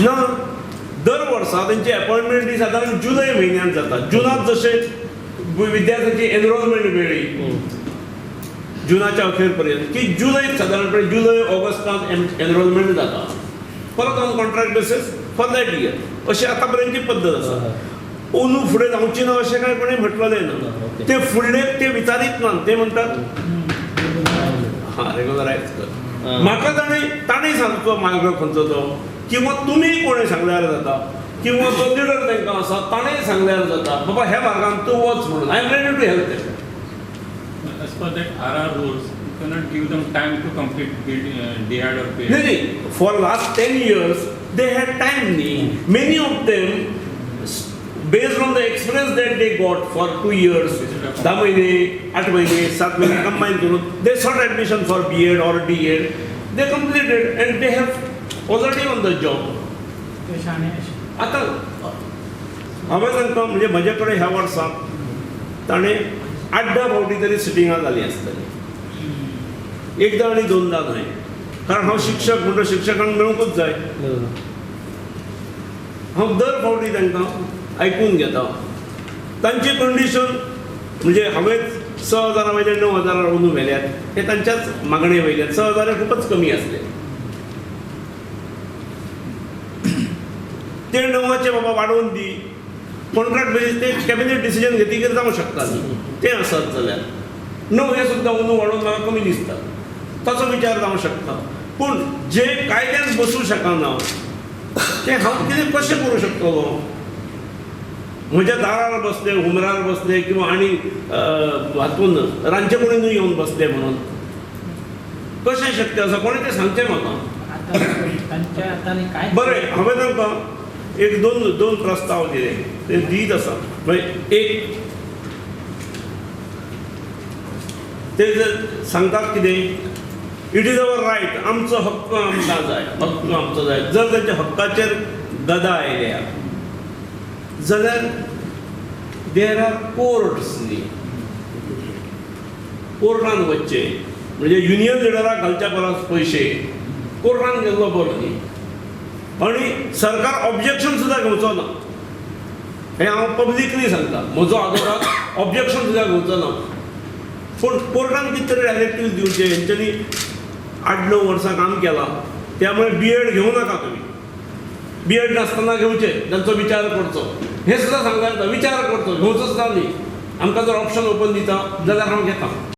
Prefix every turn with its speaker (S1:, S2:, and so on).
S1: ना, दर वर्सा तेंची अपॉयंटमेंट ही सादारण जुलय म्हयन्यांत जाता. जुनांत जशें विद्यार्थ्यांची एनरोलमेंट मेळ्ळी जुनाच्या अखेर पर्यंत की जुलय, सादारणपणे जुलय ऑगस्टांत एनरोलमेंट जाता, परत on contract basis for that year. अशी आतां पर्यंतची पद्दत आसा. अंदू फुडें जावची ना अशें कांय कोणें म्हटलेलें ना. ते फुडले ते विचारीत ना, ते म्हणटात हां, रेगुलरायज कर. म्हाका ताणें ताणें सांगचो मार्ग खंयचो तो, किंवा तुमी कोणें सांगल्यार जाता, किंवा जो लिडर तांकां आसा ताणें सांगल्यार जाता, बाबा ह्या मार्गान तूं वच म्हणून. I am ready to help them.
S2: As per that RR rules, you cannot give them time to complete D.Ed or B.Ed.
S1: नाही, for last 10 years they had time न्ही. Many of them, based on the experience that they got for 2 years, 10 महिने, 8 महिने, 7 महिने combine करून they sought admission for B.Ed or D.Ed. They completed and they have already on the job.
S3: ते शाणे अशे.
S1: आतां हांवें तांकां, म्हणजे म्हजे कडेन ह्या वर्साक ताणें 8-10 फावटी तरी सिटिंगां जालीं आसतलीं, एकदां आनी दोनदां न्हय. कारण हांव शिक्षक म्हणटो शिक्षकांक मेळूंकूच जाय. हांव दर फावटी तांकां आयकून घेता तांची कंडिशन. म्हणजे हांवें 6 हजारा वयल्यान 9 हजारार अंदू व्हेल्यात, हे तांच्याच मागणे वयल्यान. 6 हजार हे खूपच कमी आसले. ते णवाचे बाबा वाडोवन दी, कॉन्ट्रॅक्ट बेजीस ते कॅबिनेट डिसिजन घेतकीर जावंक शकता न्ही. तें आसत जाल्यार 9 हे सुद्दां अंदू वाडोवन म्हाका कमी दिसता, ताचो विचार जावंक शकता. पूण जे कायद्यान बसूं शकना तें हांव कितें कशें करूं शकतलो? म्हज्या दारार बसले, हुमरार बसले किंवा आनी हातून रांदचे कुडीनूय येवन बसले म्हणून कशें शक्य आसा? कोणें तें सांगचें म्हाका.
S3: आतां तांच्या हातांनी काय?
S1: बरें, हांवें तांकां एक दोन दोन प्रस्ताव दिले, ते दीत आसा. म्हणजे एक ते जर सांगतात कितें, it is our right, आमचो हक्क आमकां जाय, हक्क आमचो जाय. जर तांच्या हक्काचेर गदा आयल्या जाल्यार there are courts न्ही, कोर्टान वचचें. म्हणजे युनियन लिडराक घालच्या परस पयशे कोर्टान गेल्लो बरो न्ही. आनी सरकार ऑब्जेक्शन सुद्दां घेवचो ना, हें हांव पब्लिकली सांगता. म्हजो आदवोगाद ऑब्जेक्शन सुद्दां घेवचो ना. पूण कोर्टान कितें तरी डायरेक्टीव दिवचें. हेंच्यांनी 8-9 वर्सां काम केलां, त्यामुळे बी एड घेवं नाका तुमी, बी एड नासतना घेवचें, तांचो विचार करचो हें सुद्दां सांगता. विचार करचो, घेवचोच ना न्ही. आमकां जर ऑप्शन ओपन दिता जाल्यार हांव घेता.